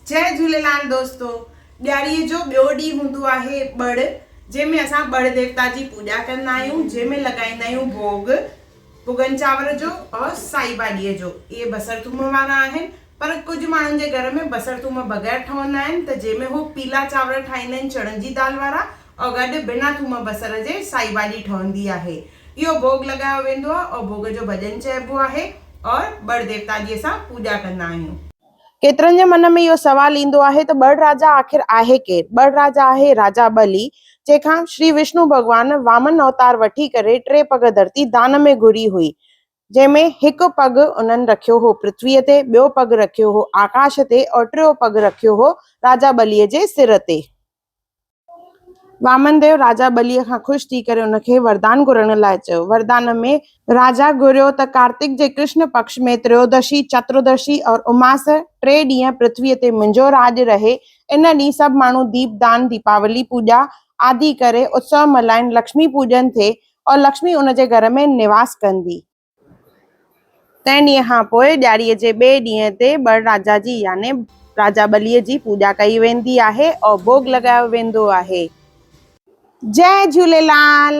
جئي جهوليلال دوستو ڏياريء جو ٻيو ڏينهن هوندو آهي ٻڙ جنهن ۾ اسان ٻڙ ديوتا جي پوڄا ڪندا آهيون جنهن ۾ لڳائيندا آهيون ڀوڳ ڀڳن چانور جو اور سائي ڀاڄيء جو اهي بصر ٿوم وارا آهن پر ڪجهه ماڻهن جي گهر ۾ بصر ٿوم بغير ٺهندا آهن ته جنهن ۾ هو پيلا چانور ٺاهيندا آهن چڻن جي دال وارا اور گڏ بنا ٿوم بصر جي سائي ڀاڄي ٺهندي آهي. اهو ڀوڳ لڳايو ويندو آهي اور ڀوڳ جو ڀڄن چئبو آهي اور ٻڙ ديوتا جي اسان پوڄا ڪندا آهيون. ڪيترن جي من ۾ اهو سوال ايندو آهي ته ٻڙ راجا آخر آهي ڪير؟ ٻڙ راجا آهي راجا ٻلي، جنهن کان شري وشنو ڀڳوان وامن اوتار وٺي ڪري ٽي پڳ ڌرتي دان ۾ گهري هئي. جنهن ۾ هڪ پڳ انهن رکيو هو پرٿويء تي، ٻيو پڳ رکيو هو آڪاش تي اور ٽيو پڳ رکيو هو راجا ٻليء جي سر تي. وامن ديو راجا ٻليء کان خوش ٿي ڪري ان کي وردان گهرڻ لاء چيو. وردان ۾. راجا گهريو ته ڪارتڪ جي ڪرشن پڪش ۾ تريودشي، چتردشي اور اماس ٽي ڏينهن پرٿويء تي منهنجو راڄ رهي. ان ڏينهن سڀ ماڻهو ديپ دان، ديپاولي پوڄا آدي ڪري اتسو ملهائين، لڪشمي پوڄن ٿئي اور لڪشمي ان جي گهر ۾ نواس ڪندي. تنهن ڏينهن کان پوء ڏياريء جي ٻئي ڏينهن تي ٻڙ راجا جي يعني راجا ٻليء جي پوڄا ڪئي ويندي آهي اور ڀوڳ لڳايو ويندو آهي. جئي جهوليلال.